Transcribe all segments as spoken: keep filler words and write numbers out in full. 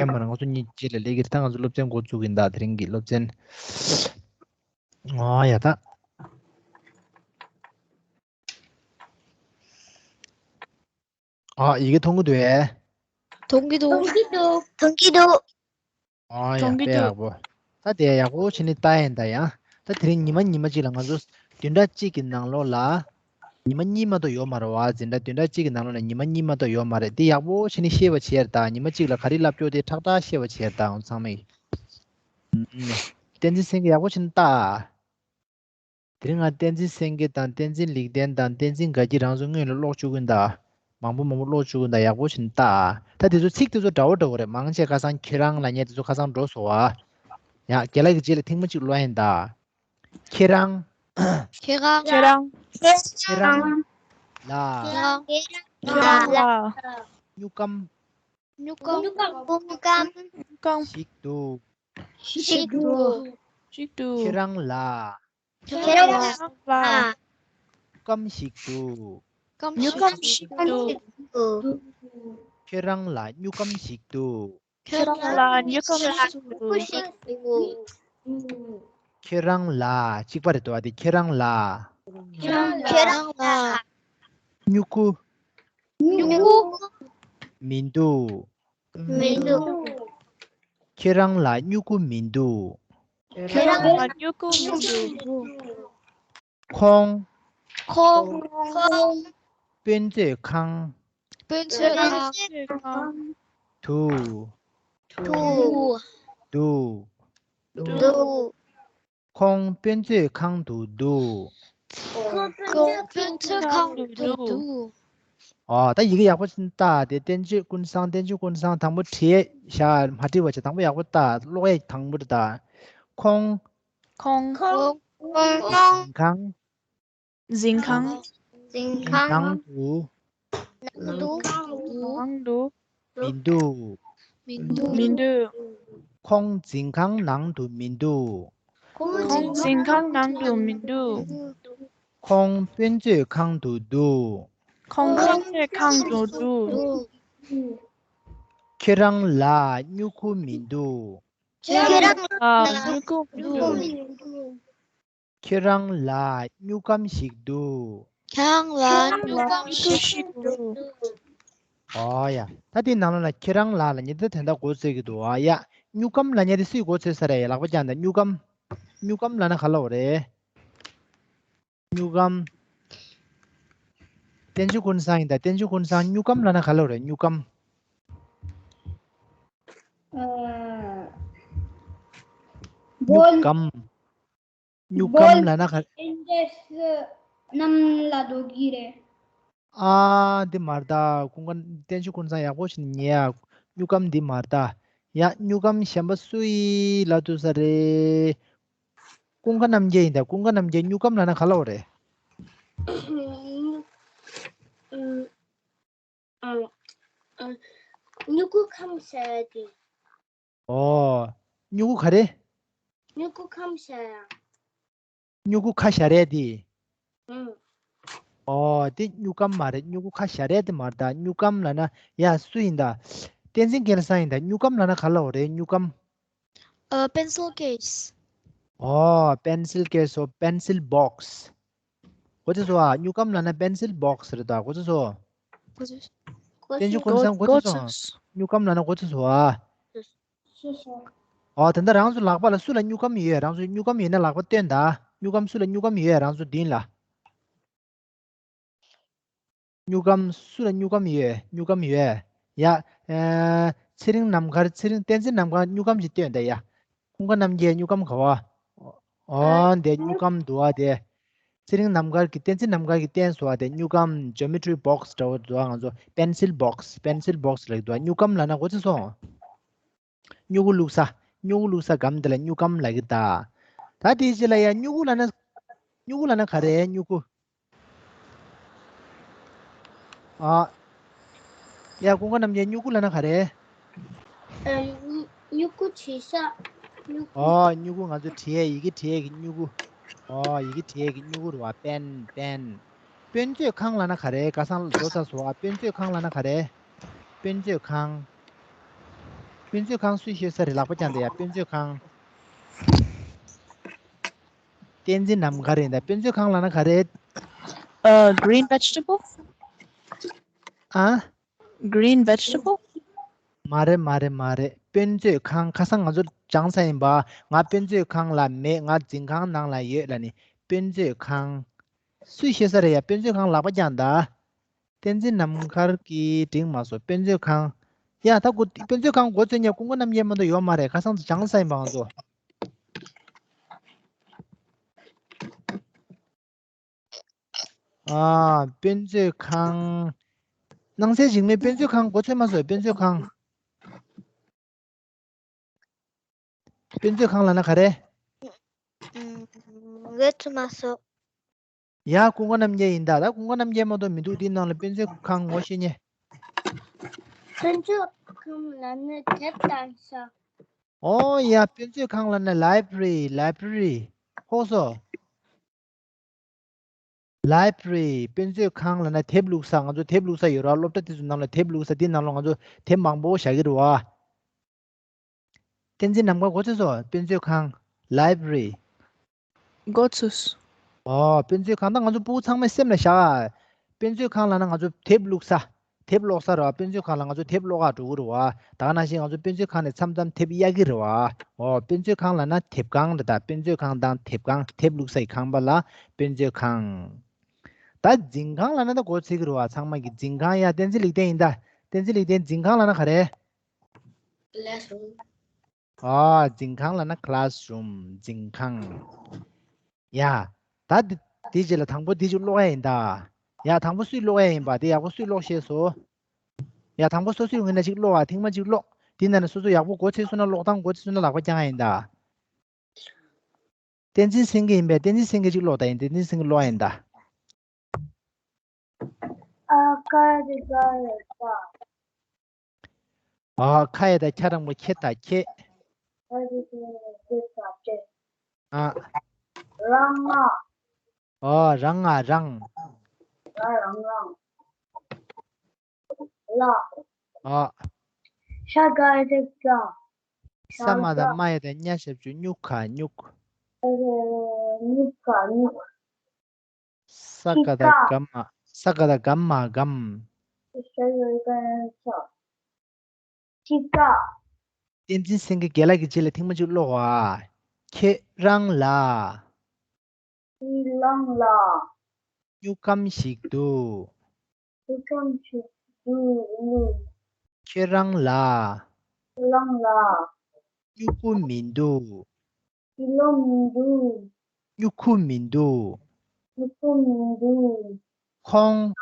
ཡང་མ་རང་ང་ཚོ་གཉིས་རྗེས་ལ་ལས་ཀྱི་ད་ང་ཚོ་སློབ་ཚན་འགོ་བཙུགས་ཀྱི་ཡིན་ད། དེ་རིང་གི་སློབ་ཚན། ཨོ་ཡ་ད། ཨོ་ཡི་གེ་མཐོང་གི་འདུག་ཨེ། མཐོང་གི་འདུག་མཐོང་གི་འདུག་མཐོང་གི་འདུག་ཨོ་ཡ་མཐོང་གི་དཔེ་འདུག་ཡག་པོ། ད་དེ་ཡག་པོ་བྱས་ནས་ལྟ་ཡིན་ད། ཡང་ད་དེ་རིང་ཉི་མ་ཉི་མ་གཅིག་ལ་ང་ཚོ་བདུན་ཕྲག་གཅིག་གི་ནང་ལོགས་ལ། ཉི་མ་གཉིས་མ་གཏོགས་ཡོད་མ་རེད་བ། འཛིན་གྲྭ་བདུན་ཕྲག་གཅིག་གི་ནང་ལོགས་ལ་ཉི་མ་གཉིས་མ་གཏོགས་ཡོད་མ་རེད། འདི་ཡག་པོ་བྱས་ནས་ཤེས་པ་བྱས་ད། ཉི་མ་གཅིག་ལ་ག་རེ་བསླབ་ཀྱོག་དེ་ཁྲག་ཁྲག་ཤེས་པ་བྱས་ད། འོ་ཚང་མས། བསྟན་འཛིན་སེང་གེ་ཡག་པོ་བྱས་ནས་ལྟ། དེ་རིང་ང་བསྟན་འཛིན་སེང་གེ་དང་བསྟན་འཛིན་ལེགས་ལྡན་དང་བསྟན་འཛིན་དགའ་སྐྱིད་རང་ཚོ་སྔོན་ལ་ཀློག་བཅུག་གིན་ད། མང་པོ་མང་པོ་ཀློག་བཅུག་གིན་ད། ཡག་པོ་བྱས་ནས་ལྟ། ད་དེ་ཚོ་ཚིག་དེ་ཚོ་འདྲ་བོ་འདྲ་བོ་རེད། མང་ཆེ་ཁ་སང་ཁྱེད་རང་ལབ་མཁན་དེ་ཚོ་ཁ་སང་འགྲོ་སོང་བ། ཡ་རྒན་ལགས་ཀྱི་རྗེས་ལ་ཐེངས་མ་གཅིག་ཀློག་ཡིན་ད། ཁྱེད་རང་། ཁྱེད་རང་། ཁྱེད་རང་། ཁྱེད་རང་ལ། ཁྱེད་རང་ལ། སྨྱུག་རྐམ། སྨྱུག་རྐམ། སྨྱུག་རྐམ། སྨྱུག་རྐམ་ཞིག་འདུག་ཞིག་འདུག་ཞིག་འདུག་ཁྱེད་རང་ལ། ཁྱེད་རང་ལ། སྨྱུག་རྐམ་ཞིག་འདུག་སྨྱུག་རྐམ་ཞིག་འདུག་ཁྱེད་རང་ལ་སྨྱུག་རྐམ་ཞིག་འདུག་ཁྱེད་རང་ལ་སྨྱུག་རྐམ་ཞིག་འདུག་ཁྱེད་རང་ལ། གཅིག་པ་རེད་འདུག་བ་དེ། ཁྱེད་རང་ལ། ཁྱེད་རང་ལ། སྨྱུ་གུ། སྨྱུ་གུ། མི་འདུག་མི་འདུག་ཁྱེད་རང་ལ་སྨྱུ་གུ་མི་འདུག་ཁྱེད་རང་ལ་སྨྱུ་གུ་མི་འདུག་ཁོང་། ཁོང་། ཁོང་། དཔེ་མཛོད་ཁང་། དཔེ་མཛོད་ཁང་། དུ། དུ། དུ། འདུག་ཁོང་དཔེ་མཛོད་ཁང་དུ་འདུག་ཁོང་དཔེ་མཛོད་ཁང་དུ་འདུག་ཨོ་ད་ཡི་གེ་ཡག་པོ་ཞིག་ལྟ་དེ། བསྟན་ཆོས་ཀུན་བཟང་། བསྟན་ཆོས་ཀུན་བཟང་དང་པོ་བྲིས་བཞག་མ་བྲིས་པ་བྱས། དང་པོ་ཡག་པོ་ལྟ། ཀློག་ཡས་དང་པོ་རེད་ད། ཁོང་། ཁོང་། ཁོང་། ཁང་། འཛིན་ཁང་། འཛིན་ཁང་། ནང་དུ། ནང་དུ། ནང་དུ། མི་འདུག་མི་འདུག་མི་འདུག་ཁོང་འཛིན་ཁང་ནང་དུ་མི་འདུག་ཁོང་འཛིན་ཁང་ནང་དུ་མི་འདུག་ཁོང་དཔེ་མཛོད་ཁང་དུ་འདུག་ཁོང་དཔེ་མཛོད་ཁང་དུ་འདུག་ཁྱེད་རང་ལ་སྨྱུ་གུ་མི་འདུག་ཁྱེད་རང་ལ་སྨྱུ་གུ་མི་འདུག་ཁྱེད་རང་ལ་སྨྱུག་རྐམ་ཞིག་འདུག་ཁྱེད་རང་ལ་སྨྱུག་རྐམ་ཞིག་འདུག་ཨོ་ཡ། ད་དེའི་ནང་ལོགས་ལ་ཁྱེད་རང་ལ་ལབ་མཁན་དེ་དོན་དག་མགོ་ཚོས་ཀྱི་འདུག་ཨ་ཡ། སྨྱུག་རྐམ་ལབ་མཁན་དེ་སུས་མགོ་ཚོས་ས་རེད། ལག་པ་བརྐྱངས་དང་། སྨྱུག་རྐམ། སྨྱུག་རྐམ་ལབ་ན་ག་ལབ་རེད། སྨྱུག་རྐམ། བསྟན་ཆོས་ཀུན་བཟང་ཡིན་ད། བསྟན་ཆོས་ཀུན་བཟང་། སྨྱུག་རྐམ་ལབ་ན་ག་ལབ་རེད། སྨྱུག་རྐམ། སྨྱུག་རྐམ། སྨྱུག་རྐམ་ལབ་ན་ག། ཨེན་ཌེ་སི་གནམ་ལ་འགྲོ་གི་རེད། ཨ་འདི་མ་རེད་ད། ཀུན་དགའ། བསྟན་ཆོས་ཀུན་བཟང་ཡག་པོ་ཞིག་ཉན་ཡ། སྨྱུག་རྐམ་འདི་མ་རེད་ད། ཡ། སྨྱུག་རྐམ་གཞན་པ་སུ་ཡིས་ལབ་ཐུབ་ས་རེད། ཀུན་དགའ་རྣམ་རྒྱལ་ཡིན་ད། ཀུན་དགའ་རྣམ་རྒྱལ། སྨྱུག་རྐམ་ལབ་ན་ག་ལབ་རེད། སྨྱུ་གུ་ཁམ་ཟེར་ཡ་དེ། ཨོ། སྨྱུ་གུ་ག་རེ། སྨྱུ་གུ་ཁམ་ཟེར་ཡ། སྨྱུ་གུ་ཁ་བཞར་ཡ་དེ། ཨོ་དེ་སྨྱུག་རྐམ་མ་རེད། སྨྱུ་གུ་ཁ་བཞར་ཡ་དེ་མ་རེད་ད། སྨྱུག་རྐམ་ལབ་ན་ཡ་སུ་ཡིན་ད། བསྟན་འཛིན་རྒན་ལགས་ཡིན་ད། སྨྱུག་རྐམ་ལབ་ན་ག་ལབ་རེད། སྨྱུག་རྐམ། ཨ། pencil case. ཨོ་pencil case. ཨོ་pencil box. གོ་ཚོད་སོང་ཨ། སྨྱུག་རྐམ་ལབ་ན་pencil box རེད་ད། གོ་ཚོད་སོང་། གོ་ཚོད། བསྟན་ཆོས་ཀུན་བཟང་གོ་ཚོད་སོང་། སྨྱུག་རྐམ་ལབ་ན་གོ་ཚོད་སོང་ཨ། ཨོ་ད་ལྟ་རང་ཚོ་ལག་པ་ལ་སུ་ལ་སྨྱུག་རྐམ་ཡོད། རང་ཚོ་སྨྱུག་རྐམ་ཡོད་ན་ལག་པ་སྟོན་ད། སྨྱུག་རྐམ་སུ་ལ་སྨྱུག་རྐམ་ཡོད། རང་ཚོ་མདུན་ལ། སྨྱུག་རྐམ། སུ་ལ་སྨྱུག་རྐམ་ཡོད། སྨྱུག་རྐམ་ཡོད། ཡ། ཨ། ཚེ་རིང་རྣམ་དཀར། ཚེ་རིང་། བསྟན་འཛིན་རྣམ་དཀར་སྨྱུག་རྐམ་ཞིག་སྟོན་ད་ཡ། ཀུན་དགའ་རྣམ་རྒྱལ་སྨྱུག་རྐམ་ག་བ། ཨོ་འདི་སྨྱུག་རྐམ་འདུག་ཨ་དེ། ཚེ་རིང་རྣམ་དཀར་གྱིས། བསྟན་འཛིན་རྣམ་དཀར་གྱིས་བསྟན་སོང་ཨ་དེ། སྨྱུག་རྐམ། geometry box འདྲ་བོ་འདུག་ཨ། ང་ཚོ་pencil box, pencil box ལབ་འདུག་ཨ། སྨྱུག་རྐམ་ལབ་ན་གོ་ཚོད་སོང་། སྨྱུ་གུ་བླུགས་ས། སྨྱུ་གུ་བླུགས་ས་སྒམ་དེ་ལ་སྨྱུག་རྐམ་ལབ་ཀྱི་ད། ད་དེའི་རྗེས་ལ་ཡ་སྨྱུ་གུ་ལབ་ན། སྨྱུ་གུ་ལབ་ན་ག་རེ། སྨྱུ་གུ། ཨ། ཡ་ཀུན་དགའ་རྣམ་རྒྱལ། སྨྱུ་གུ་ལབ་ན་ག་རེ། ཨ། སྨྱུ་གུ་བྲིས་ས། སྨྱུ་གུ། ཨོ་སྨྱུ་གུ། ང་ཚོ་བྲིས་ཡས། ཡི་གེ་བྲིས་ཡས་ཀྱི་སྨྱུ་གུ། ཨོ་ཡི་གེ་བྲིས་ཡས་ཀྱི་སྨྱུ་གུ་རེད་བ། pen, pen. དཔེ་མཛོད་ཁང་ལབ་ན་ག་རེ། ཁ་སང་ལ་འགྲོ་ཚར་སོང་བ། དཔེ་མཛོད་ཁང་ལབ་ན་ག་རེ། དཔེ་མཛོད་ཁང་། དཔེ་མཛོད་ཁང་སུས་ཤེས་ས་རེད། ལག་པ་བརྐྱངས་དང་ཡ། དཔེ་མཛོད་ཁང་། བསྟན་འཛིན་ནམ་མཁའ་རེད་ད། དཔེ་མཛོད་ཁང་ལབ་ན་ག་རེ། Uh, green vegetable? ཨ། Green vegetable? མ་རེད་མ་རེད་མ་རེད། དཔེ་མཛོད་ཁང་། ཁ་སང་ང་ཚོ་སྦྱངས་ས་ཡིན་པ། ང་དཔེ་མཛོད་ཁང་ལ་མེད། ང་འཛིན་ཁང་ནང་ལ་ཡོད་ལབ་ནི། དཔེ་མཛོད་ཁང་། སུས་ཤེས་ས་རེད་ཡ། དཔེ་མཛོད་ཁང་ལག་པ་བརྐྱངས་དང་། བསྟན་འཛིན་ནམ་མཁར་གྱིས་འགྲིག་མ་སོང་། དཔེ་མཛོད་ཁང་། ཡ་ད་གོ། དཔེ་མཛོད་ཁང་མགོ་ཚོས་ཉེ་ཀུན་དགའ་རྣམ་རྒྱལ་མ་གཏོགས་ཡོད་མ་རེད། ཁ་སང་ཚོ་སྦྱངས་ས་ཡིན་པ་ང་ཚོ། ཨ། དཔེ་མཛོད་ཁང་། སྣང་གསལ་འཇིགས་མེད་དཔེ་མཛོད་ཁང་མགོ་ཚོས་མ་སོང་། དཔེ་མཛོད་ཁང་། དཔེ་མཛོད་ཁང་ལབ་ན་ག་རེ། མགོ་ཚོས་མ་སོང་། ཡ་ཀུན་དགའ་རྣམ་རྒྱལ་ཡིན་ད། ད་ཀུན་དགའ་རྣམ་རྒྱལ་མ་གཏོགས་མི་འདུག་དེའི་ནང་ལ་དཔེ་མཛོད་ཁང་ངོ་ཤེས་ཉེ། དཔེ་མཛོད་ཁང་ལབ་ན་དེབ་བཀྲམ་ས། ཨོ་ཡ། དཔེ་མཛོད་ཁང་ལབ་ན་library, library. ཧོ་སོ། library. དཔེ་མཛོད་ཁང་ལབ་ན་དེབ་བླུགས་ས། ང་ཚོ་དེབ་བླུགས་ས་ཡོད་ར། སློབ་གྲྭ་དེ་ཚོ་ནང་ལ་དེབ་བླུགས་ས། དེ་ནང་ལ་ང་ཚོ་དེབ་མང་པོ་བཞག་གི་རེད་བ། བསྟན་འཛིན་ནམ་མཁའ་མགོ་ཚོས་སོང་། དཔེ་མཛོད་ཁང་། library. མགོ་ཚོས། ཨོ། དཔེ་མཛོད་ཁང་། ད་ང་ཚོ་ཕྲུ་གུ་ཚང་མས་སེམས་ལ་བཞག་ཨ། དཔེ་མཛོད་ཁང་ལབ་ན་ང་ཚོ་དེབ་བླུགས་ས། དེབ་ཀློག་ས་རེད་བ། དཔེ་མཛོད་ཁང་ལ་ང་ཚོ་དེབ་ཀློག་ག་འགྲོ་གི་རེད་བ། ད་ག་ནང་བཞིན་ང་ཚོ་དཔེ་མཛོད་ཁང་ནས་མཚམས་མཚམས་དེབ་གཡར་གི་རེད་བ། ཨོ། དཔེ་མཛོད་ཁང་ལབ་ན་དེབ་ཁང་རེད་ད། དཔེ་མཛོད་ཁང་དང་དེབ་ཁང་། དེབ་བླུགས་སའི་ཁང་པ་ལ་དཔེ་མཛོད་ཁང་། ད་འཛིན་ཁང་ལབ་ན་ད་མགོ་ཚོས་ཀྱི་རེད་བ། ཚང་མ་གི་འཛིན་ཁང་། ཡ་བསྟན་འཛིན་ལེགས་ལྡན་ཡིན་ད། བསྟན་འཛིན་ལེགས་ལྡན། འཛིན་ཁང་ལབ་ན་ག་རེ། classroom. ཨ། འཛིན་ཁང་ལབ་ན་classroom. འཛིན་ཁང་། ཡ། ད་འདི་འདི་རྗེས་ལ་དང་པོ་འདི་ཅིག་ཀློག་ཡ་ཡིན་ད། ཡ་དང་པོ་སུས་ཀློག་ཡ་ཡིན་པ། དེ་ཡག་པོ་སུས་ཀློག་ཤེས་སོ། ཡ་དང་པོ་སོ་སོའི་ངོས་ནས་ཅིག་ཀློག་ཨ། ཐེངས་མ་གཅིག་ཀློག་དེ་ནང་ནས་སོ་སོ་ཡག་པོ་མགོ་ཚོས་སོང་ན། ཀློག་སྟངས་མགོ་ཚོས་སོང་ན་ལག་པ་བརྐྱང་ཡ་ཡིན་ད། བསྟན་འཛིན་སེང་གེ་ཡིན་པས། བསྟན་འཛིན་སེང་གེ་ཅིག་ཀློག་ད་ཡིན། བསྟན་འཛིན་སེང་གེ་ཀློག་ཡ་ཡིན་ད། ཨ་ཀ་རི་ག་རི་ཀ། ཨ། ཁ་ཡ་ད་ཁྱ་དྲང་པོ་ཁེ་ད་ཁེ། ཨ་རི་ག་རི་ག་ཀེ། ཨ། རང་ང་། ཨ། རང་ང་རང་། ང་རང་རང་། ལ། ཨ། ཤ་ག་རི་ཀ། ས་མ་ད་མ་ཡ་ད་ཉ་ཞབས་ཀྱུ་སྨྱུ་ག་སྨྱུག། སྨྱུ་ག་སྨྱུག། ས་ག་ད་ག་མ། ས་ག་ད་ག་མ་སྒམ། ཤ་ག་རི་ཀ་ཤ། ཤི་ཀ། བསྟན་འཛིན་སེང་གེ་རྒན་ལགས་ཀྱི་རྗེས་ལ་ཐེངས་མ་གཅིག་ཀློག་ཨ། ཁྱེད་རང་ལ། ཁྱེད་རང་ལ། སྨྱུག་སྒམ་ཞིག་འདུག། སྨྱུག་སྒམ་ཞིག་འདུག། ཁྱེད་རང་ལ། ཁྱེད་རང་ལ། སྨྱུ་གུ་མི་འདུག། སྨྱུ་གུ་མི་འདུག། སྨྱུ་གུ་མི་འདུག། སྨྱུ་གུ་མི་འདུག། ཁོང་།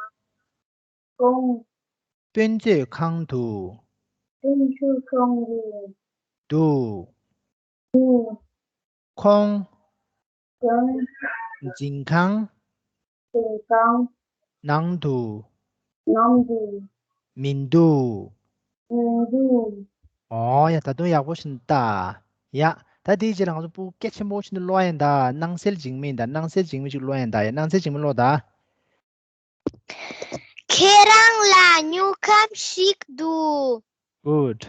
ཁོང་། དཔེ་མཛོད་ཁང་དུ། དཔེ་མཛོད་ཁང་དུ། འདུག། འདུག། ཁོང་། ཁོང་། འཛིན་ཁང་། འཛིན་ཁང་། ནང་དུ། ནང་དུ། མི་འདུག། མི་འདུག། ཨོ་ཡ། ད་དུང་ཡག་པོ་ཞིག་ལྟ། ཡ། ད་དེའི་རྗེས་ལ་ང་ཚོ་ཕྲུ་གུ་གལ་ཆེན་པོ་ཞིག་ནི་ཀློག་ཡ་ཡིན་ད། སྣང་གསལ་འཇིགས་མེད་ད། སྣང་གསལ་འཇིགས་མེད་ཅིག་ཀློག་ཡ་ཡིན་ད། ཡ་སྣང་གསལ་འཇིགས་མེད་ཀློག་ད། ཁྱེད་རང་ལ་སྨྱུག་སྒམ་ཞིག་འདུག། Good.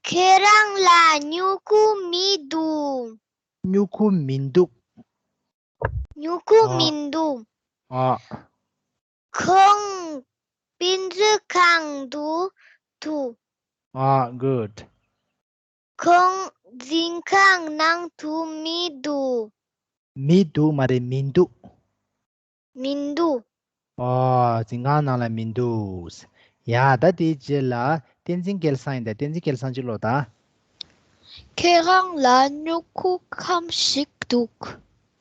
ཁྱེད་རང་ལ་སྨྱུ་གུ་མི་འདུག། སྨྱུ་གུ་མི་འདུག། སྨྱུ་གུ་མི་འདུག། ཨ། ཁོང་དཔེ་མཛོད་ཁང་དུ་འདུག། ཨ། Good. ཁོང་འཛིན་ཁང་ནང་དུ་མི་འདུག། མི་འདུག་མ་རེད། མི་འདུག། མི་འདུག། ཨོ། འཛིན་ཁང་ནང་ལ་མི་འདུག། ཡ། ད་དེའི་རྗེས་ལ་བསྟན་འཛིན་སྐལ་བཟང་ཡིན་ད། བསྟན་འཛིན་སྐལ་བཟང་ཅིག་ཀློག་ད། ཁྱེད་རང་ལ་སྨྱུ་གུ་སྒམ་ཞིག་འདུག།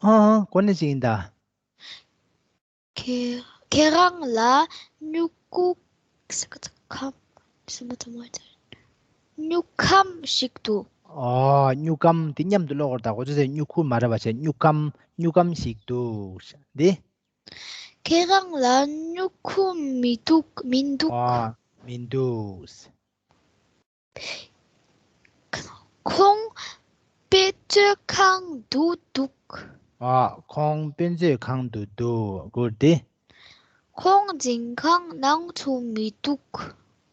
ཨ་ཨ། གོ་གནས་ཅིག་ཡིན་ད། ཁྱེད་ཁྱེད་རང་ལ་སྨྱུ་གུ་སྒམ། སྨྱུ་སྒམ་ཞིག་འདུག། ཨོ། སྨྱུ་སྒམ་དེ་མཉམ་དུ་ཀློག་དགོས་རེད་ད། ཁོ་ཚོས་སྨྱུ་གུ་མ་རེད་པ་བྱས། སྨྱུ་སྒམ། སྨྱུ་སྒམ་ཞིག་འདུག་འདི། ཁྱེད་རང་ལ་སྨྱུ་གུ་མི་འདུག། མི་འདུག། ཨ། མི་འདུག། ཁོང་དཔེ་མཛོད་ཁང་དུ་འདུག། ཨ། ཁོང་དཔེ་མཛོད་ཁང་དུ་འདུག། Good. འདི། ཁོང་འཛིན་ཁང་ནང་དུ་མི་འདུག།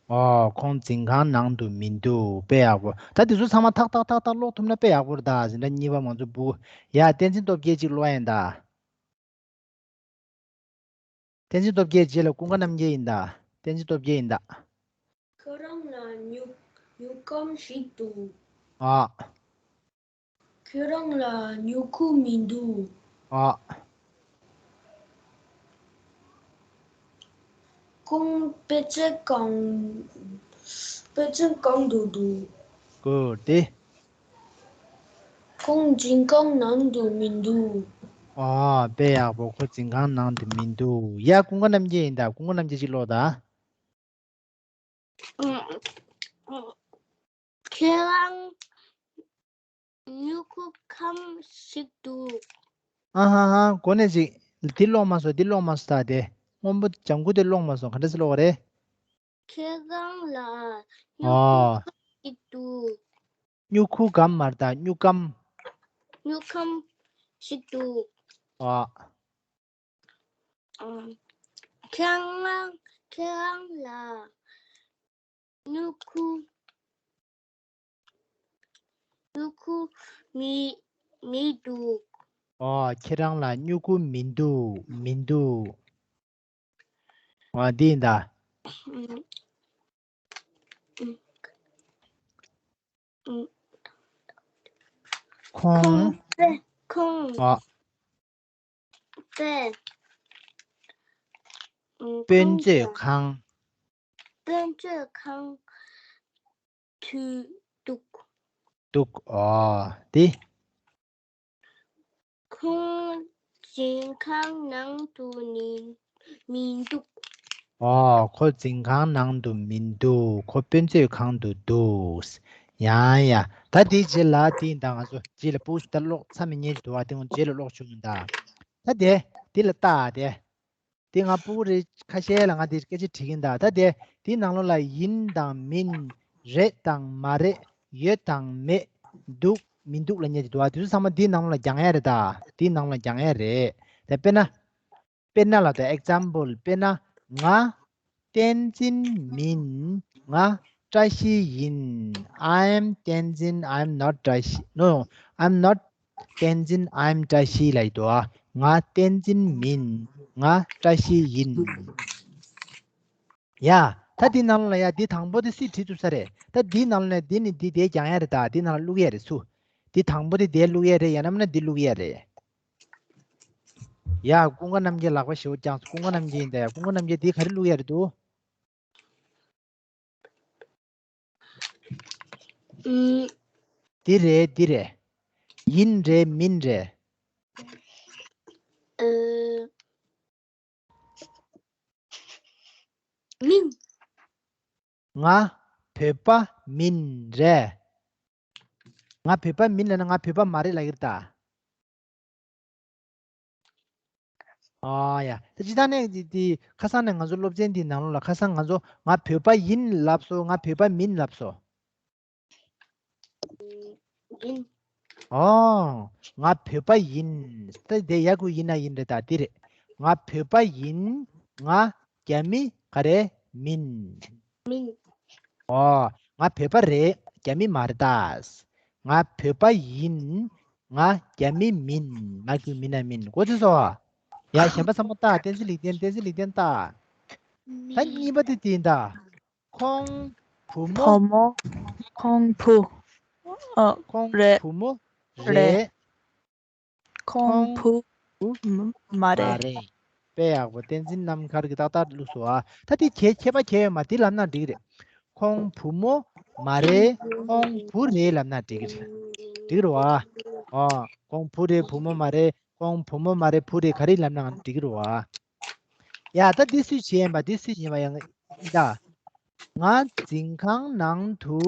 ཨོ། ཁོང་འཛིན་ཁང་ནང་དུ་མི་འདུག་དཔེ་ཡག་པོ། ད་དེ་ཚོ་ཚང་མ་ཐག་ཐག་ཐག་ཐག་ཀློག་ཐུབ་ན་དཔེ་ཡག་པོ་རེད་ད། འཛིན་གྲྭ་གཉིས་པ་མང་ཚོ་བུ། ཡ། བསྟན་འཛིན་སྟོབས་རྒྱལ་གཅིག་ཀློག་ཡིན་ད། བསྟན་འཛིན་སྟོབས་རྒྱལ་རྗེས་ལ་ཀུན་དགའ་རྣམ་རྒྱལ་ཡིན་ད། བསྟན་འཛིན་སྟོབས་རྒྱལ་ཡིན་ད། ཁྱེད་རང་ལ་སྨྱུ་སྨྱུག་སྒམ་ཞིག་འདུག་ཨ། ཁྱེད་རང་ལ་སྨྱུ་གུ་མི་འདུག་ཨ། ཁོང་དཔེ་ཆ་གང་དཔེ་ཆ་གང་དུ་འདུག་ཀོ་ཏེ། ཁོང་འཛིན་ཁང་ནང་དུ་མི་འདུག་ཨ། དཔེ་ཡག་པོ། ཁོ་འཛིན་ཁང་ནང་དུ་མི་འདུག་ཡ། ཀུན་དགའ་རྣམ་རྒྱལ་ཡིན་ད། ཀུན་དགའ་རྣམ་རྒྱལ་གཅིག་ཀློག་ད། ཁྱེད་རང་སྨྱུ་གུ་སྒམ་ཞིག་འདུག་ཨ་ཧ་ཧ། གོ་ནས་ཅིག་འདི་ཀློག་མ་སོང་། འདི་ཀློག་མ་སོང་ད། དེ་སྔོན་པོ་ལྗང་གུ་དེ་ཀློག་མ་སོང་། ག་འདྲ་སེ་ཀློག་པ་རེད། ཁྱེད་རང་ལ་སྨྱུ་གུ་ཨ། སྒམ་ཞིག་འདུག་སྨྱུ་གུ་སྒམ་མ་རེད་ད། སྨྱུག་སྒམ། སྨྱུག་སྒམ་ཞིག་འདུག་ཨ། ཨ། ཁྱེད་རང་ཁྱེད་རང་ལ་སྨྱུ་གུ་སྨྱུ་གུ་མི་མི་འདུག་ཨོ། ཁྱེད་རང་ལ་སྨྱུ་གུ་མི་འདུག་མི་འདུག་ཨ། འདི་ཡིན་ད། ཁོང་ཁོང་ཨ། དཔེ་དཔེ་དཔོན་ཁང་ཚོགས་ཁང་དཔོན་ཚོགས་ཁང་དུ་འདུག་འདུག་ཨོ། དེ། ཁོང་འཛིན་ཁང་ནང་དུ་ནི་མི་འདུག་ཨོ། ཁོ་འཛིན་ཁང་ནང་དུ་མི་འདུག་ཁོ་དཔེ་མཛོད་ཁང་དུ་འདུག་ཡང་ཡ། ད་དེའི་རྗེས་ལ་དེ་ཡིན་ད། ང་ཚོ་རྗེས་ལ་ཕྲུ་གུ་ད་ཀློག་ཚར་མི་ཉན་འདུག་ཨ། དེ་ངོ་རྗེས་ལ་ཀློག་བྱུང་ཡིན་ད། ད་དེ་དེ་ལ་ལྟ་དེ། དེ་ང་ཕྲུ་གུ་རེ་ཁ་ཤས་ལ་ང་དེ་སྐད་ཆ་དྲིས་ཀྱིན་གདའ། ད་དེ་དེའི་ནང་ལོགས་ལ་ཡིན་དང་མིན། རེད་དང་མ་རེད། ཡོད་དང་མེད། འདུག་མི་འདུག་ལབ་མཁན་ཅིག་འདུག་ཨ། དེ་ཚོ་ཚང་མ་དེའི་ནང་ལོགས་ལ་རྒྱག་ཡ་རེད་ད། དེའི་ནང་ལོགས་ལ་རྒྱག་ཡ་རེད། ད་དཔེར་ན། དཔེར་ན་ལབ་ད། ཨེག་ཛམ་པལ། དཔེར་ན། ང་བསྟན་འཛིན་མིན། ང་བཀྲ་ཤིས་ཡིན། I am Tenzin, I am not བཀྲ་ཤིས། No, I am not བསྟན་འཛིན། I am བཀྲ་ཤིས་ལབ་ཀྱི་འདུག་ཨ། ང་བསྟན་འཛིན་མིན། ང་བཀྲ་ཤིས་ཡིན། ཡ། ད་འདི་ནང་ལ་ཡ་འདི་དང་པོ་དེ་སུས་བྲིས་ཐུབ་ས་རེད། ད་འདི་ནང་ལ་ནས་འདི་ནི་འདི་དེ་རྒྱག་ཡ་རེད་ད། འདི་ནང་ལ་བླུག་ཡ་རེད་ཚུར། འདི་དང་པོ་དེ་དེ་བླུག་ཡ་རེད། ཡང་ན་མིན་ན་འདི་བླུག་ཡ་རེད། ཡ། ཀུན་དགའ་རྣམ་རྒྱལ་ལག་པ་ཞེ་པོ་བརྐྱངས་སོང་། ཀུན་དགའ་རྣམ་རྒྱལ་ཡིན་ད། ཡ། ཀུན་དགའ་རྣམ་རྒྱལ་འདི་ག་རེ་བླུག་ཡ་རེད་འདུག་ཨུམ། འདི་རེད། འདི་རེད། ཡིན་རེད་མིན་རེད། ཨ། མིན། ང་བོད་པ་མིན་རེད། ང་བོད་པ་མིན་ལབ་ན་ང་བོད་པ་མ་རེད་ལབ་ཀྱི་རེད་ད། ཨ་ཡ། ད་སྤྱིར་བཏང་ནས་འདི་འདི་ཁ་སང་ནས་ང་ཚོ་སློབ་ཚན་འདི་ནང་ལོགས་ལ། ཁ་སང་ང་ཚོ་ང་བོད་པ་ཡིན་ལབ་སོང་། ང་བོད་པ་མིན་ལབ་སོང་། ཡིན། ཨོ། ང་བོད་པ་ཡིན། ད་དེ་ཡ་གུ་ཡིན་ན་ཡིན་རེད་ད། འདི་རེད། ང་བོད་པ་ཡིན། ང་རྒྱ་མི་ག་རེ་མིན། མིན། ཨོ། ང་བོད་པ་རེད། རྒྱ་མི་མ་རེད་ད། ང་བོད་པ་ཡིན། ང་རྒྱ་མི་མིན། ང་རྒྱུ་མིན་ན་མིན། གོ་ཚོད་སོང་། ཡ། གཞན་པ་ཚང་མ་ལྟ། བསྟན་འཛིན་ལེགས་ལྡན། བསྟན་འཛིན་ལེགས་ལྡན་ལྟ། ད་གཉིས་པ་དེ་དེ་ཡིན་ད། ཁོང་བུ་མོ། བུ་མོ། ཁོང་བུ། ཨ། ཁོང་རེད། བུ་མོ་རེད། རེད། ཁོང་བུ། བུ། མ་མ་རེད། རེད། དཔེ་ཡག་པོ། བསྟན་འཛིན་རྣམ་དཀར་གྱིས་ཏག་ཏག་བླུགས་སོང་ཨ། ད་དེ་ཁྱད་ཁྱད་པར་ཁྱད་ཡོད་མ། དེ་ལབ་ན་འགྲིག་རེད། ཁོང་བུ་མོ་མ་རེད། ཁོང་བུ་རེད་ལབ་ན་འགྲིག་གི་རེད། འགྲིག་གི་རེད་བ། ཨོ། ཁོང་བུ་རེད། བུ་མོ་མ་རེད། ཁོང་བུ་མོ་མ་རེད། བུ་རེད། ག་རེ་ལབ་ན་འགྲིག་གི་རེད་བ། ཡ། ད་འདི་སུས་བྱས་ཡིན་པ། འདི་སུས་བྱས་ཡིན་པ་ཡང་ཡིན་ད། ང་འཛིན་ཁང་ནང་དུ་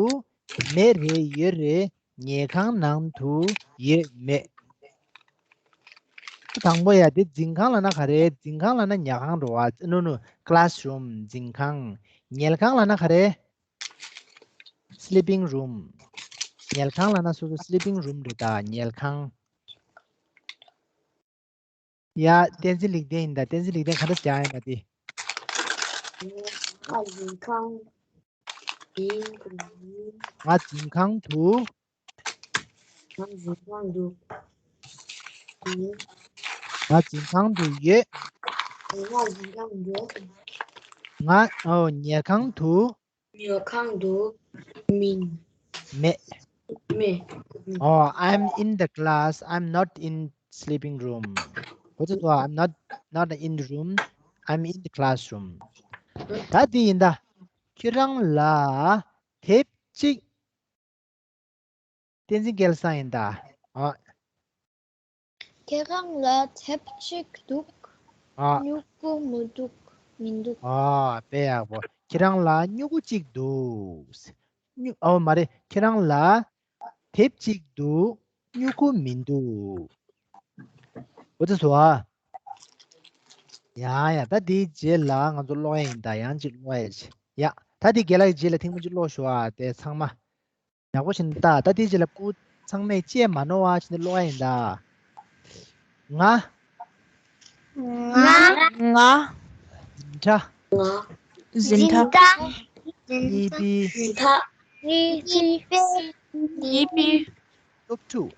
མེད་རེད། ཡོད་རེད། ཉལ་ཁང་ནང་དུ་ཡོད་མེད། དང་པོ་ཡ། འདི་འཛིན་ཁང་ལབ་ན་ག་རེ། འཛིན་ཁང་ལབ་ན་ཉལ་ཁང་རེད་བ། No, no, classroom. འཛིན་ཁང་། ཉལ་ཁང་ལབ་ན་ག་རེ། Sleeping room. ཉལ་ཁང་ལབ་ན་སོ་སོ་sleeping room རེད་ད། ཉལ་ཁང་། ཡ། བསྟན་འཛིན་ལེགས་ལྡན་ཡིན་ད། བསྟན་འཛིན་ལེགས་ལྡན་ག་འདྲ་བྱ་ཡིན་ན་དེ། ཨ། འཛིན་ཁང་། ཡིན། ཡིན། ང་འཛིན་ཁང་དུ། ང་འཛིན་ཁང་དུ། ཡིན། ང་འཛིན་ཁང་དུ་ཡོད། ང་འཛིན་ཁང་དུ། ང་ཨོ་ཉལ་ཁང་དུ། ཉལ་ཁང་དུ། མིན། མེད། མེད། Oh, I'm in the class. I'm not in sleeping room. What is I'm not not in the room. I'm in the classroom. ད་དེ་ཡིན་ད། ཁྱེད་རང་ལ་དེབ་གཅིག་བསྟན་འཛིན་སྐལ་བཟང་ཡིན་ད། ཨ། ཁྱེད་རང་ལ་དེབ་གཅིག་འདུག་ཨ། སྨྱུ་གུ་མི་འདུག་མི་འདུག་ཨ། དཔེ་ཡག་པོ། ཁྱེད་རང་ལ་སྨྱུ་གུ་གཅིག་འདུག་སྨྱུ་ཨོ་མ་རེད། ཁྱེད་རང་ལ་དེབ་གཅིག་འདུག་སྨྱུ་གུ་མི་འདུག་འོ་ཙི་སོ་ཨ། ཡ་ཡ། ད་དེའི་རྗེས་ལ་ང་ཚོ་ཀློག་ཡ་ཡིན་ད། ཡང་གཅིག་ཀློག་ཡ་ཡིན། ཡ། ད་དེ་རྒན་ལགས་ཀྱི་རྗེས་ལ་ཐེངས་མ་གཅིག་ཀློག་ཞུ་ཨ། དེ་ཚང་མ། ཡག་པོ་བྱས་ནས་ལྟ། ད་དེའི་རྗེས་ལ་སྐུ་ཚང་མས་བཅད་མ་ནོར་བ་བྱས་ནས་ཀློག་ཡ་ཡིན་ད། ང་། ང་། འཛིན་གྲྭ། ང་། འཛིན་གྲྭ། གཉིས་པའི། འཛིན་གྲྭ། གཉིས་པའི། གཉིས་པའི། སློབ་ཕྲུག་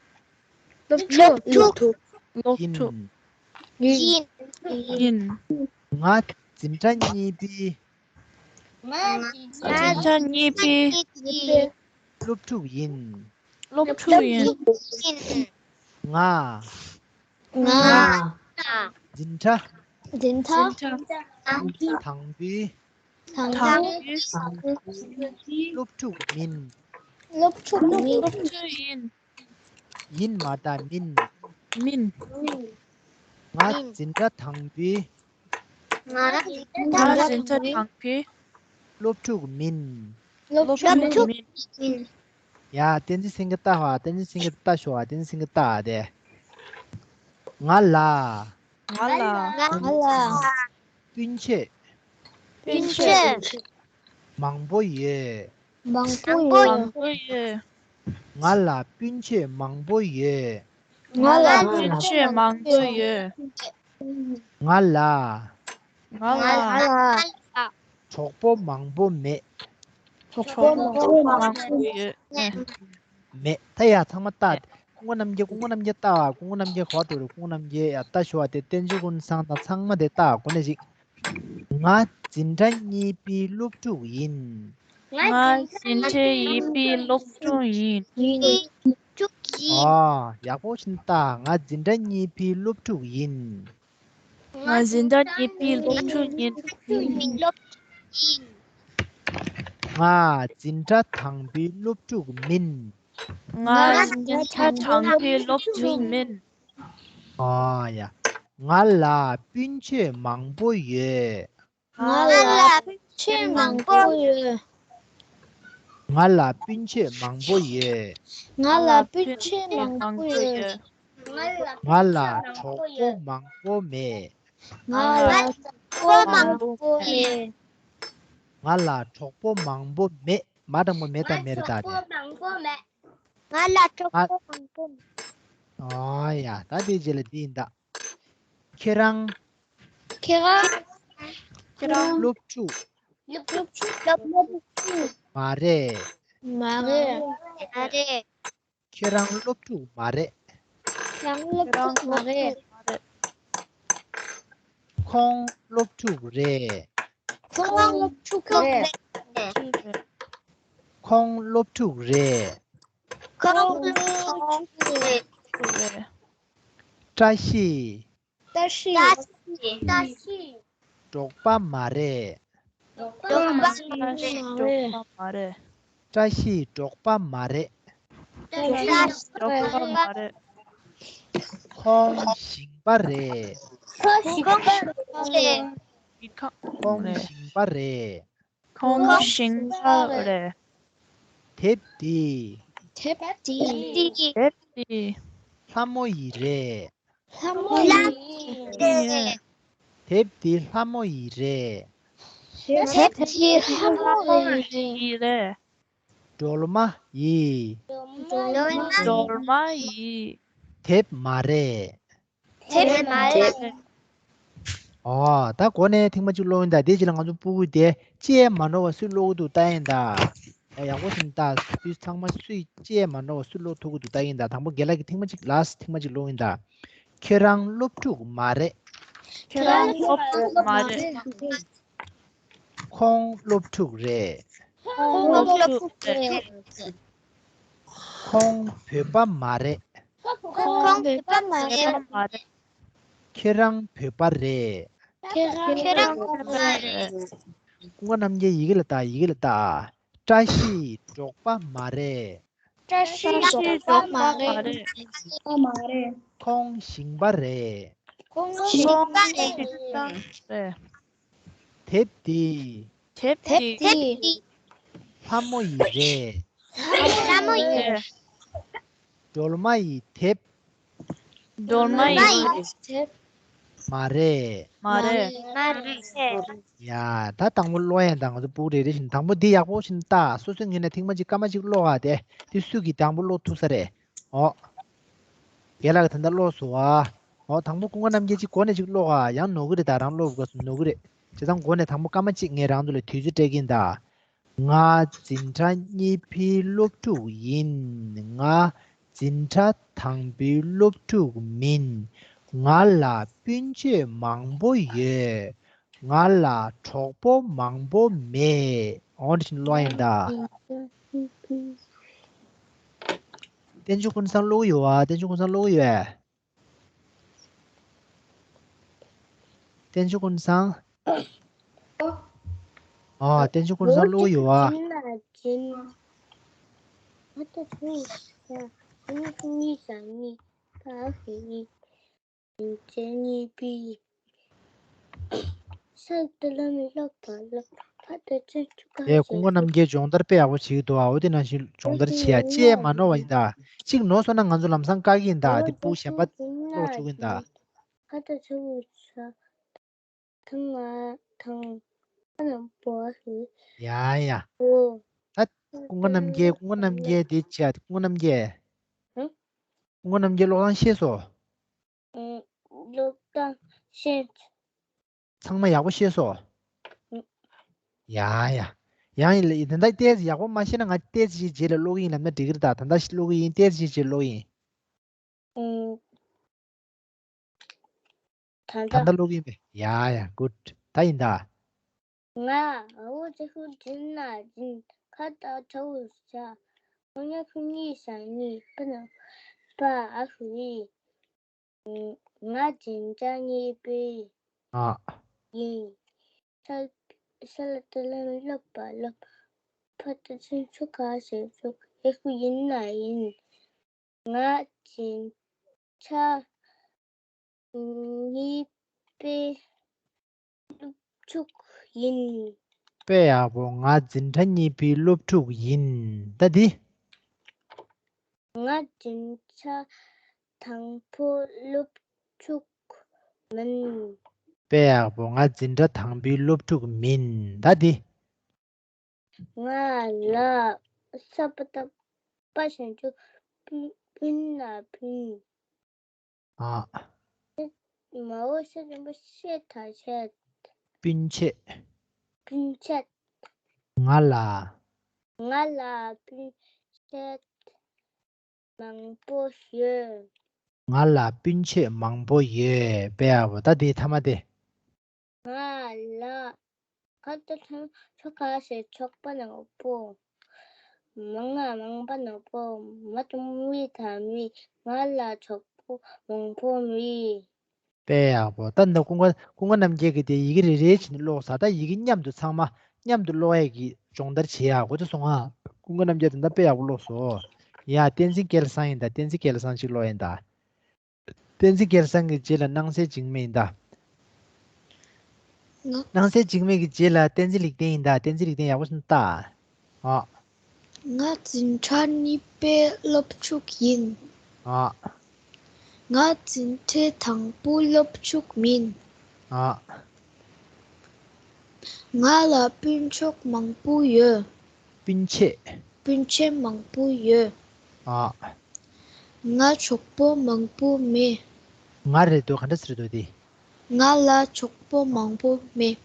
སློབ་ཕྲུག་སློབ་ཕྲུག་སློབ་ཡིན། ཕྲུག་ཡིན། ཡིན། ང་འཛིན་གྲྭ་གཉིས་པའི། ང་། འཛིན་གྲྭ་གཉིས་པའི། སློབ་ཕྲུག་ཡིན། སློབ་ཕྲུག་ཡིན། ང་། ང་། འཛིན་གྲྭ། འཛིན་གྲྭ། འཛིན་གྲྭ། དང་པོའི། དང་དང་པོའི། པོའི། སློབ་ཕྲུག་མིན། སློབ་ཕྲུག་མིན། སློབ་ཕྲུག་ཡིན། ཡིན་མ་ད་མིན། མིན། ང་འཛིན་གྲྭ་དང་པོའི། ང་། ང་འཛིན་གྲྭ་དང་པོའི། སློབ་ཕྲུག་མིན། སློབ་སློབ་ཕྲུག་ཕྲུག་མིན། མིན། ཡ། བསྟན་འཛིན་སེང་གེ་ལྟ་བ། བསྟན་འཛིན་སེང་གེ་ལྟ་ཞོག་བསྟན་འཛིན་སེང་གེ་ལྟ་དེ། ང་ལ། ང་ལ། ང་ལ། སྤུན་མཆེད། སྤུན་མཆེད། མཆེད། མང་པོ་ཡོད། མང་པོ་ཡོད། མང་པོ་ཡོད། ང་ལ་སྤུན་མཆེད་མང་པོ་ཡོད། ང་ལ་སྤུན་མཆེད་མང་པོ་ཡོད། ང་ལ། ང་ལ། ང་ལ། གྲོགས་པོ་མང་པོ་མེད། གྲོགས་པོ་མང་པོ་ཡོད། ཨེ། མེད། ད་ཡ་ཚང་མ་ལྟ། སྐུ་ངོ་རྣམ་རྒྱལ། སྐུ་ངོ་རྣམ་རྒྱལ་ལྟ་བ། སྐུ་ངོ་རྣམ་རྒྱལ་གོ་འགྲོ་རེད། སྐུ་ངོ་རྣམ་རྒྱལ་ཡ་ལྟ་ཞོག་བ་དེ། བསྟན་འཛིན་ཀུན་བཟང་དང་ཚང་མ་དེ་ལྟ། གོ་ནས་ཞིག་ང་འཛིན་གྲྭ་གཉིས་པའི་སློབ་ཕྲུག་ཡིན། ང་འཛིན་གྲྭ་གཉིས་པའི་སློབ་ཕྲུག་ཡིན། ཡིན། ཕྲུག་ཡིན། ཨ། ཡག་པོ་ཞིག་ལྟ། ང་འཛིན་གྲྭ་གཉིས་པའི་སློབ་ཕྲུག་ཡིན། ང་འཛིན་གྲྭ་གཉིས་པའི་སློབ་ཕྲུག་ཡིན། སློབ་ཕྲུག་ཡིན། ང་འཛིན་གྲྭ་དང་པོའི་སློབ་ཕྲུག་མིན། ང་འཛིན་གྲྭ་དང་པོའི་སློབ་ཕྲུག་མིན། ཨ་ཡ། ང་ལ་སྤུན་མཆེད་མང་པོ་ཡོད། ང་ལ་སྤུན་མཆེད་མང་པོ་ཡོད། ང་ལ་སྤུན་མཆེད་མང་པོ་ཡོད། ང་ལ་སྤུན་མཆེད་མང་པོ་ཡོད། ང་ལ་གྲོགས་པོ་མང་པོ་མེད། ང་ལ་གྲོགས་པོ་མང་པོ་མེད། ང་ལ་གྲོགས་པོ་མང་པོ་མེད། མ་དང་པོ་མེད་དང་མེད་རེད་ད་དེ། ང་ལ་གྲོགས་པོ་མང་པོ་མེད། ཨ་ཡ། ད་དེ་རྗེས་ལ་འདི་ཡིན་ད། ཁྱེད་རང་། ཁྱེད་རང་། ཁྱེད་རང་། སློབ་ཕྲུག་སློབ་ཕྲུག་སློབ་ཕྲུག་མ་རེད། མ་རེད། མ་རེད། ཁྱེད་རང་སློབ་ཕྲུག་མ་རེད། ཁྱེད་རང་སློབ་ཕྲུག་མ་རེད། ཁོང་སློབ་ཕྲུག་རེད། ཁོང་སློབ་ཕྲུག་རེད། ཁོང་སློབ་ཕྲུག་རེད། ཁོང་སློབ་ཕྲུག་རེད། བཀྲ་ཤིས། བཀྲ་ཤིས། བཀྲ་ཤིས། འབྲོག་པ་མ་རེད། འབྲོག་པ་མ་རེད། བཀྲ་ཤིས་འབྲོག་པ་མ་རེད། བཀྲ་ཤིས་འབྲོག་པ་མ་རེད། བཀྲ་ཤིས་འབྲོག་པ་མ་རེད། ཁོང་ཞིང་པ་རེད། ཁོང་ཞིང་པ་རེད། ཁོང་ཁོང་ཞིང་པ་རེད། ཁོང་ཞིང་པ་རེད། དེབ་འདི། དེབ་འདི། དེབ་འདི། ལྷ་མོ་ཡི་རེད། ལྷ་མོ་ཡི་རེད། དེབ་འདི་ལྷ་མོ་ཡི་རེད། དེབ་འདི་ལྷ་མོ་ཡི་རེད། ཡི་རེད། སྒྲོལ་མ་ཡི། སྒྲོལ་མ་ཡི། སྒྲོལ་མ་ཡི། དེབ་མ་རེད། དེབ་མ་རེད། ཨོ། ད་གོ་ནས་ཐེངས་མ་གཅིག་ཀློག་ཡིན་ད། དེ་རྗེས་ལ་ང་ཚོ་སྤུ་གུ་དེ་བཅད་མ་ནོར་བ་སུས་ཀློག་གི་འདུག་ལྟ་ཡིན་ད། ཡག་པོ་ཞིག་ལྟ། སུས་ཚང་མ་སུས་ཅེས་མ་ནོར་བ་སུ་ཀློག་ཐུབ་ཀྱི་འདུག་ལྟ་གིན་ད། དང་པོ་རྒན་ལགས་ཀྱིས་ཐེངས་མ་གཅིག་ལ་ཐེངས་མ་གཅིག་ཀློག་གིན་ད། ཁྱེད་རང་སློབ་ཕྲུག་མ་རེད། ཁྱེད་རང་སློབ་ཕྲུག་མ་རེད། ཁོང་སློབ་ཕྲུག་རེད། ཁོང་སློབ་ཕྲུག་རེད། ཁོང་བོད་པ་མ་རེད། ཁོང་བོད་པ་མ་རེད། ཁྱེད་རང་བོད་པ་རེད། ཁྱེད་རང་བོད་པ་རེད། ཀུན་དགའ་རྣམ་རྒྱལ་ཡི་གེ་ལ་ལྟ། ཡི་གེ་ལ་ལྟ། བཀྲ་ཤིས་འབྲོག་པ་མ་རེད། བཀྲ་ཤིས་འབྲོག་པ་མ་རེད། ཁོང་ཞིང་པ་རེད། ཁོང་ཞིང་པ་རེད། དེབ་འདི། དེབ་འདི། ལྷ་མོ་ཡི་རེད། ལྷ་མོ་ཡི། སྒྲོལ་མ་ཡི་དེབ། སྒྲོལ་མ་ཡི་དེབ། མ་རེད། མ་རེད། མ་རེད། ཡ། ད་དང་པོ་ཀློག་ཡས་དང་ང་ཚོ་སྤུ་གུ་རེ་རེ་བཞིན། དང་པོ་འདི་ཡག་པོ་བཞིན་ལྟ། སོ་སོའི་ངོས་ནས་ཐེངས་མ་གཅིག་སྐར་མ་གཅིག་ཀློག་ཨ། དེ་དེ་སུ་གིས་དང་པོ་ཀློག་ཐུབ་ས་རེད། ཨོ། རྒན་ལགས་ད་ལྟ་ཀློག་སོང་ཨ། ཨོ། དང་པོ་ཀུན་དགའ་རྣམ་རྒྱལ་གཅིག་འགོ་ནས་གཅིག་ཀློག་ཨ། ཡང་ནོར་གི་རེད། ད་རང་ཀློག་དགོས་སོང་ནོར་གི་རེད། བྱས་ཙང་འགོ་ནས་དང་པོ་སྐར་མ་གཅིག་ངས་རང་ཚོ་ལ་དུས་ཚོད་སྤྲད་ཀྱིན་ད། ང་འཛིན་གྲྭ་གཉིས་པའི་སློབ་ཕྲུག་ཡིན། ང་འཛིན་གྲྭ་དང་པོའི་སློབ་ཕྲུག་མིན། ང་ལ་སྤུན་མཆེད་མང་པོ་ཡོད། ང་ལ་གྲོགས་པོ་མང་པོ་མེད། འོ་འདི་བཞིན་ཀློག་ཡིན་ད། བསྟན་ཆོས་ཀུན་བཟང་ཀློག་ཡོད་ཨ། བསྟན་ཆོས་ཀུན་བཟང་ཀློག་ཡོད་ཨ། བསྟན་ཆོས་ཀུན་བཟང་། ཨ། བསྟན་ཆོས་ཀུན་བཟང་ཀློག་ཡོད་ཨ། ཨེ། ཀུན་དགའ་རྣམ་རྒྱལ་སྦྱོང་བརྡར་དཔེ་ཡག་པོ་བྱེད་ཀྱི་འདུག་ཨ། འོ་དེ་ནང་བཞིན་སྦྱོང་བརྡར་བྱེད་ཡ་ཅེས་མ་ནོར་བ་ཡིན་ད། གཅིག་ནོར་སོང་ན་ང་ཚོ་ལམ་སང་བཀག་གི་ཡིན་ད། དེ་སྤུ་གུ་གཞན་པ་ཀློག་བཅུག་གི་ཡིན་ད། ཡ་ཡ། ད་ཀུན་དགའ་རྣམ་རྒྱལ། ཀུན་དགའ་རྣམ་རྒྱལ་དེ་བྱས། ཀུན་དགའ་རྣམ་རྒྱལ། ཀུན་དགའ་རྣམ་རྒྱལ་ཀློག་སྟངས་ཤེས་སོང་། ཨུ། ཀློག་སྟངས་ཤེས། ཚང་མ་ཡག་པོ་ཤེས་སོང་། ཨུ། ཡ་ཡ། ཡང་ཡིན་ལ་ད་ལྟ་ཏོག་ཙམ་ཡག་པོ་མ་ཤེས་ན་ང་ཏོག་ཙམ་ཞིག་རྗེས་ལ་ཀློག་གི་ཡིན་ལབ་ན་འགྲིག་གི་རེད་ད། ད་ལྟ་ཞིག་ཀློག་གི་ཡིན། ཏོག་ཙམ་ཞིག་རྗེས་ལ་ཀློག་གི་ཡིན། ཨུ། ད་ད་ལྟ་ལྟ་ཀློག་གི་ཡིན་པས། ཡ་ཡ། གུཌ། ད་ཡིན་ད། ང་འོ་ཙི་ཧུ་དྲིན་ན་དྲིན་ཁ་ཏ་ཁྲ་འུ་ཤ། ཁོ་ཉ་ཁུ་ཉི་ཤ་ཉི་པ་ན་པ་ཨ་ཧུ་ཡི། ང་འཛིན་གྲྭ་གཉིས་པའི་ཨ། ཡིན། ཤ་ཤ་ལ་ཏི་ལ་ལ་པ་ལ་ཕ་ཏི་ཚུན་ཚུ་ག་ཟེར་ཚུ་ཡ་ཧུ་ཡིན་ན་ཡིན། ང་འཛིན་གྲྭ་གཉིས་པའི་སློབ་ཕྲུག་ཡིན། དཔེ་ཡག་པོ། ང་འཛིན་གྲྭ་གཉིས་པའི་སློབ་ཕྲུག་ཡིན། ད་འདི། ང་འཛིན་གྲྭ་དང་པོ་སློབ་ཕྲུག་མིན། དཔེ་ཡག་པོ། ང་འཛིན་གྲྭ་དང་པོའི་སློབ་ཕྲུག་མིན། ད་འདི། ང་ལ་ས་པ་ཏ་པ་ཞབས་ཀྱུ་སྤུ་སྤུན་ལ་སྤུན། ཨ། མ་འོ་ཤ་ཆེན་པོ་ཤེ་ད་ཤེད། སྤུན་མཆེད། སྤུན་མཆེད། ང་ལ། ང་ལ་སྤུན་མཆེད་མང་པོ་ཡོད། ང་ལ་སྤུན་མཆེད་མང་པོ་ཡོད། དཔེ་ཡག་པོ། ད་དེའི་མཐའ་མ་དེ། ང་ལ་ཁ་ཏ་ཚང་ཚོ་ག་ཟེར་ཚོགས་པ་ནང་པོ། མང་ང་མང་པ་ནང་པོ། མ་དུང་མི་ཐ་མི། ང་ལ་ཚོགས་པོ་མང་པོ་མི། དཔེ་ཡག་པོ། ད་འདི་ཀུན་དགའ་ཀུན་དགའ་རྣམ་རྒྱལ་གྱིས་དེ་ཡི་གེ་རེ་རེ་བྱས་ནས་ཀློག་ས། ད་ཡི་གེ་མཉམ་དུ་ཚང་མ་མཉམ་དུ་ཀློག་ཡས་ཀྱི་སྦྱོང་བརྡར་བྱེད་ཡག་གོ་ཚོད་སོང་ང་། ཀུན་དགའ་རྣམ་རྒྱལ་དེ་འདྲ་དཔེ་ཡག་པོ་ཀློག་སོང་། ཡ། བསྟན་འཛིན་སྐལ་བཟང་ཡིན་ད། བསྟན་འཛིན་སྐལ་བཟང་ཅིག་ཀློག་ཡིན་ད། བསྟན་འཛིན་སྐལ་བཟང་གི་རྗེས་ལ་སྣང་གསལ་འཇིགས་མེད་ཡིན་ད། ང་། སྣང་གསལ་འཇིགས་མེད་ཀྱི་རྗེས་ལ་བསྟན་འཛིན་ལེགས་ལྡན་ཡིན་ད། བསྟན་འཛིན་ལེགས་ལྡན་ཡག་པོ་ཞིག་ལྟ། ཨ། ང་འཛིན་གྲྭ་གཉིས་པའི་སློབ་ཕྲུག་ཡིན། ཨ། ང་འཛིན་གྲྭའི་དང་པོའི་སློབ་ཕྲུག་མིན། ཨ། ང་ལ་སྤུན་མཆོག་མང་པོ་ཡོད། སྤུན་མཆེད། སྤུན་མཆེད་མང་པོ་ཡོད། ཨ། ང་གྲོགས་པོ་མང་པོ་མེད། ང་རེད་འདུག་ག་འདྲ་ཟེར་འདུག་དེ། ང་ལ་གྲོགས་པོ་མང་པོ་མེད།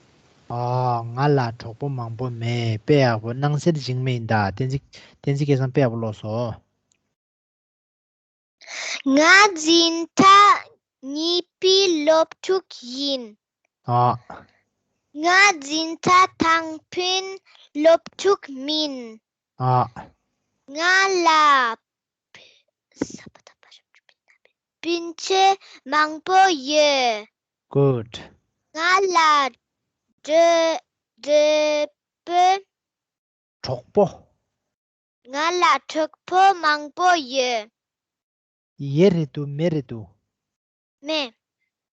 ཨ། ང་ལ་གྲོགས་པོ་མང་པོ་མེད། དཔེ་ཡག་པོ། སྣང་གསལ་འཇིགས་མེད་ཡིན་ད། བསྟན་འཛིན། བསྟན་འཛིན་སྐལ་བཟང་དཔེ་ཡག་པོ་ཀློག་སོང་། ང་འཛིན་གྲྭ་གཉིས་པའི་སློབ་ཕྲུག་ཡིན། ཨ། ང་འཛིན་གྲྭ་དང་པོའི་སློབ་ཕྲུག་མིན། ཨ། ང་ལ་སྤུན་མཆེད་མང་པོ་ཡོད། Good. ང་ལ་གྲོགས་གྲོགས་པོ། གྲོགས་པོ། ང་ལ་གྲོགས་པོ་མང་པོ་ཡོད། ཡོད་རེད་འདུག་མེད་རེད་འདུག་མེད།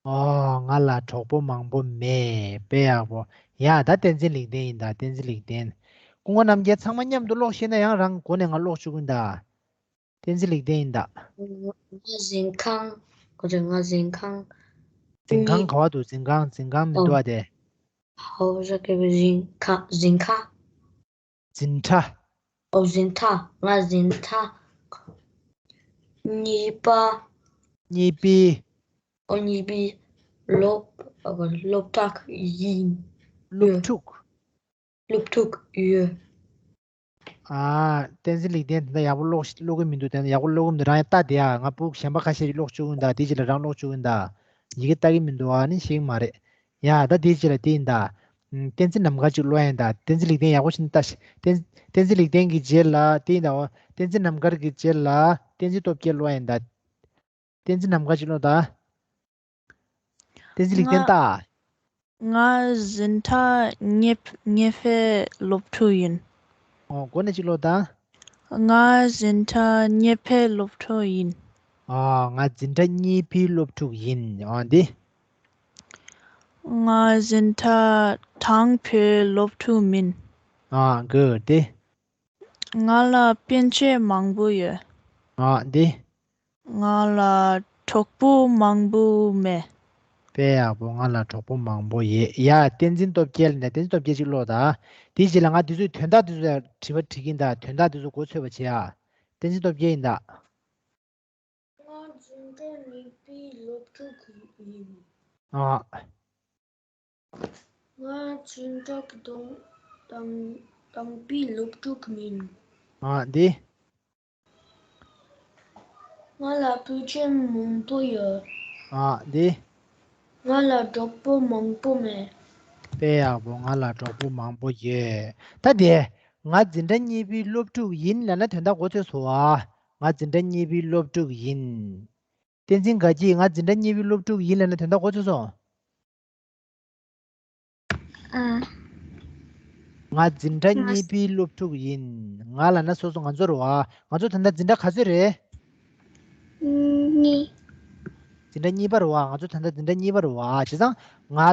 ཨོ། ང་ལ་གྲོགས་པོ་མང་པོ་མེད། དཔེ་ཡག་པོ། ཡ། ད་བསྟན་འཛིན་ལེགས་ལྡན་ཡིན་ད། བསྟན་འཛིན་ལེགས་ལྡན། སྐུ་ངོ་རྣམ་རྒྱལ། ཚང་མ་མཉམ་དུ་ཀློག་ཤེས་ན་ཡང་རང་འགོ་ནས་ང་ཀློག་བཅུག་གིན་ད། བསྟན་འཛིན་ལེགས་ལྡན་ཡིན་ད། ང་འཛིན་ཁང་། གོ་ཆ། ང་འཛིན་ཁང་། འཛིན་ཁང་ག་བ་འདུག་འཛིན་ཁང་། འཛིན་ཁང་མི་འདུག་ཨ་དེ། ཧའོ་ཟ་ཀེ་བི་འཛིན་ཁང་། འཛིན་ཁང་། འཛིན་གྲྭ། ཨོ། འཛིན་གྲྭ། ང་འཛིན་གྲྭ་གཉིས་པ། གཉིས་པའི། ཨོ། གཉིས་པའི་སློབ། ཨ། སློབ་གྲྭ་ཡིན། སློབ་ཕྲུག་སློབ་ཕྲུག་ཡོད། ཨ། བསྟན་འཛིན་ལེགས་ལྡན་དེ་འདྲ་ཡག་པོ་ཀློག་ཀློག་གི་མི་འདུག་དེ་འདྲ་ཡག་པོ་ཀློག་གི་མི་འདུག་རང་ཡང་ལྟ་དེ་ཡ། ང་ཕྲུ་གུ་གཞན་པ་ཁ་ཤས་ཀྱིས་ཀློག་བཅུག་གིན་ད། དེའི་རྗེས་ལ་རང་ཀློག་བཅུག་གིན་ད། ཡི་གེ་ལྟ་གི་མི་འདུག་ཨ་ནི་ཤེས་ཀྱི་མ་རེད། ཡ། ད་དེའི་རྗེས་ལ་དེ་ཡིན་ད། ཨུམ། བསྟན་འཛིན་ནམ་མཁར་ཅིག་ཀློག་ཡ་ཡིན་ད། བསྟན་འཛིན་ལེགས་ལྡན་ཡག་པོ་ཞིག་ལྟ་ཤིག་བསྟན་བསྟན་འཛིན་ལེགས་ལྡན་གྱི་རྗེས་ལ་དེ་ཡིན་ད། འོ། བསྟན་འཛིན་ནམ་མཁར་གྱི་རྗེས་ལ་བསྟན་འཛིན་སྟོབས་རྒྱལ་ཀློག་ཡ་ཡིན་ད། བསྟན་འཛིན་ནམ་མཁར་ཅིག་ཀློག་ད། བསྟན་འཛིན་ལེགས་ལྡན་ལྟ། ང་འཛིན་གྲྭ་གཉིས་གཉིས་པའི་སློབ་ཕྲུག་ཡིན། ཨོ། འགོ་ནས་ཅིག་ཀློག་ད། ང་འཛིན་གྲྭ་གཉིས་པའི་སློབ་ཕྲུག་ཡིན། ཨ། ང་འཛིན་གྲྭ་གཉིས་པའི་སློབ་ཕྲུག་ཡིན། ཨ། འདི། ང་འཛིན་གྲྭ་དང་པོའི་སློབ་ཕྲུག་མིན། ཨ། གོ་ཌི། ང་ལ་སྤུན་མཆེད་མང་པོ་ཡོད། ཨ། འདི། ང་ལ་གྲོགས་པོ་མང་པོ་མེད། དཔེ་ཡག་པོ། ང་ལ་གྲོགས་པོ་མང་པོ་ཡོད། ཡ། བསྟན་འཛིན་སྟོབས་རྒྱལ་ནས། བསྟན་འཛིན་སྟོབས་རྒྱལ་ཅིག་ཀློག་ད། དེའི་རྗེས་ལ་ང་དེ་ཚོའི་དོན་དག་དེ་ཚོ་དྲི་བ་དྲི་གིན་ད། དོན་དག་དེ་ཚོ་མགོ་ཚོས་པ་བྱེད་ཨ། བསྟན་འཛིན་སྟོབས་རྒྱལ་ཡིན་ད། ང་འཛིན་གྲྭ་གཉིས་པའི་སློབ་ཕྲུག་ཡིན། ཨ། ང་འཛིན་གྲྭ་དང་དང་དང་པོའི་སློབ་ཕྲུག་མིན། ཨ། འདི། ང་ལ་སྤུན་མཆེད་མང་པོ་ཡོད། ཨ། འདི། ང་ལ་གྲོགས་པོ་མང་པོ་མེད། དཔེ་ཡག་པོ། ང་ལ་གྲོགས་པོ་མང་པོ་ཡོད། ད་དེ། ང་འཛིན་གྲྭ་གཉིས་པའི་སློབ་ཕྲུག་ཡིན་ལབ་ན་དོན་དག་མགོ་ཚོས་སོང་ཨ། ང་འཛིན་གྲྭ་གཉིས་པའི་སློབ་ཕྲུག་ཡིན། བསྟན་འཛིན་དགའ་སྐྱིད། ང་འཛིན་གྲྭ་གཉིས་པའི་སློབ་ཕྲུག་ཡིན་ལབ་ན་དོན་དག་མགོ་ཚོས་སོང་། ཨ། ང་འཛིན་གྲྭ་ང་གཉིས་པའི་སློབ་ཕྲུག་ཡིན། ང་ལབ་ན་སོ་སོ་ང་ཚོ་རེད་བ། ང་ཚོ་ད་ལྟ་འཛིན་གྲྭ་ག་ཚོད་རེད། གཉིས། འཛིན་གྲྭ་གཉིས་པ་རེད་བ། ང་ཚོ་ད་ལྟ་འཛིན་གྲྭ་གཉིས་པ་རེད་བ། བྱས་ཙང་ང་ད་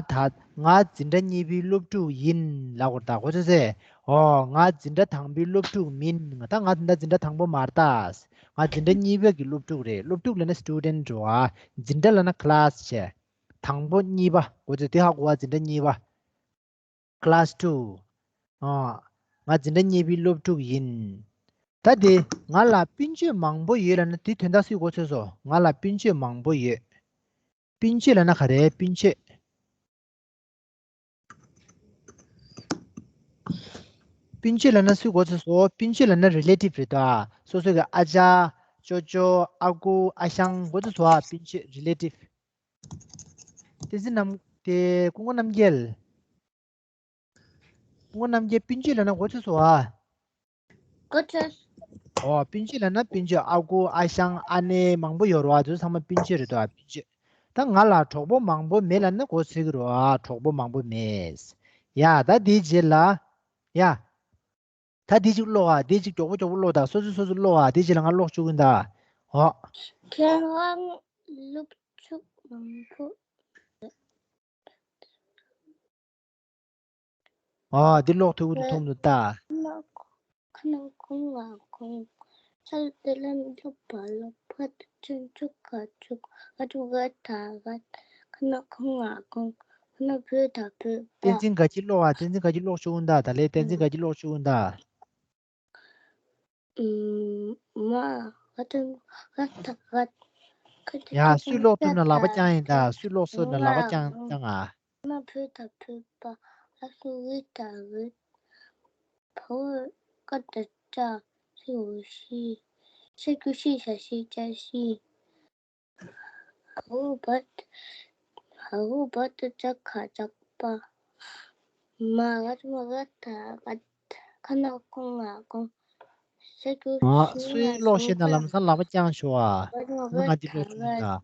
ང་འཛིན་གྲྭ་གཉིས་པའི་སློབ་ཕྲུག་ཡིན་ལབ་དགོས་རེད་ད། མགོ་ཚོས་སོང་། ཨོ། ང་འཛིན་གྲྭ་དང་པོའི་སློབ་ཕྲུག་མིན། ད་ང་ད་ལྟ་འཛིན་གྲྭ་དང་པོ་མ་རེད་ད། ང་འཛིན་གྲྭ་གཉིས་པ་གི་སློབ་ཕྲུག་རེད། སློབ་ཕྲུག་ལབ་ན་student རེད་བ། འཛིན་གྲྭ་ལབ་ན་class བྱས། དང་པོ་གཉིས་པ། མགོ་ཚོས། དེ་ཧ་གོ་བ། འཛིན་གྲྭ་གཉིས་པ། class two། ཨ། ང་འཛིན་གྲྭ་གཉིས་པའི་སློབ་ཕྲུག་ཡིན། ད་དེ། ང་ལ་སྤུན་མཆེད་མང་པོ་ཡོད་ལབ་ན་དེའི་དོན་དག་སུས་མགོ་ཚོས་སོང་། ང་ལ་སྤུན་མཆེད་མང་པོ་ཡོད། སྤུན་མཆེད་ལབ་ན་ག་རེ། སྤུན་མཆེད། སྤུན་མཆེད་ལབ་ན་སུས་མགོ་ཚོས་སོང་། སྤུན་མཆེད་ལབ་ན་relative རེད་ད། སོ་སོ་གི་ཨ་ཅག་ཅོ་ཅོ། ཨ་ཁུ། ཨ་ཞང་། མགོ་ཚོས་སོང་ཨ། སྤུན་མཆེད། relative། བསྟན་འཛིན་ནམ། དེ་སྐུ་ངོ་རྣམ་རྒྱལ། སྐུ་ངོ་རྣམ་རྒྱལ། སྤུན་མཆེད་ལབ་ན་མགོ་ཚོས་སོང་ཨ། མགོ་ཚོས། ཨོ། སྤུན་མཆེད་ལབ་ན་སྤུན་མཆེད། ཨ་ཁུ། ཨ་ཞང་། ཨ་ནེ། མང་པོ་ཡོད་རེད་བ། དེ་ཚོ་ཚང་མ་སྤུན་མཆེད་རེད་དོ། སྤུན་མཆེད། ད་ང་ལ་གྲོགས་པོ་མང་པོ་མེད་ལབ་ན་མགོ་ཚོས་ཀྱི་རེད་བ། གྲོགས་པོ་མང་པོ་མེད། ཡ། ད་དེའི་རྗེས་ལ། ཡ། ད་དེ་གཅིག་ཀློག་ཨ། དེ་གཅིག་མགྱོགས་པོ་མགྱོགས་པོ་ཀློག་ད། སོ་སོས་སོ་སོས་ཀློག་ཨ། དེའི་རྗེས་ལ་ང་ཀློག་བཅུག་གིན་ད། ཨོ། ཁྱེད་རང་སློབ་ཕྲུག་མང་པོ། ཨ། འདི་ཀློག་ཐུབ་ཀྱི་འདུག་ཐུབ་འདུག་ད། ཁ་ན་ཁོང་ང་ཁོང་། ས་ལ་ཏི་ལ་ལ་པ་ལ་ཕ། ཏུ་ཆུ་ཆུ་ཁ་ཆུ། ཨ་ཆུ་ག་ད་ག། ཁ་ན་ཁོང་ང་ཁོང་། ཁ་ན་བུ་ད་བུ་པ། བསྟན་འཛིན་དགའ་སྐྱིད་ཀློག་ཨ། བསྟན་འཛིན་དགའ་སྐྱིད་ཀློག་བཅུག་ད། ད་ལས་བསྟན་འཛིན་དགའ་སྐྱིད་ཀློག་བཅུག་ད། ཨུམ། མ་ག་ད་ག་ད་ག། ཁ་ཆུ་ཡ། ཆུ་སུས་ཀློག་ཐུབ་ན་ལག་པ་བརྐྱངས་ཡིན་ད། སུས་ཀློག་ཐུབ་ན་ལག་པ་བརྐྱངས་བརྐྱངས་ཨ། ང་བུ་ད་བུ་པ། ཨ་སུ་ཝི་ད་ཝི། བ་འོག་ཀ་ད་བྲ། ཤི་འོག་ཤིས། ཤ་གི་ཤི་ཤ་ཤི་ཅ་ཤིས། ཧ་འོག་བ་ད། ཧ་འོག་བ་ད་ཇ་ག་ཇག་པ། མ་ག་མ་ག་ད་གད། ཁ་ན་ཁོ་ང་ཁོང་། ཤ་གི་ང་ཤི་སུའི་ང་ཀློག་ཤེས་ན་ལམ་སང་ལག་པ་བརྐྱངས་ཤོག་ཨ། ང་འདི་ཀློག་ཐུབ་མི་འདུག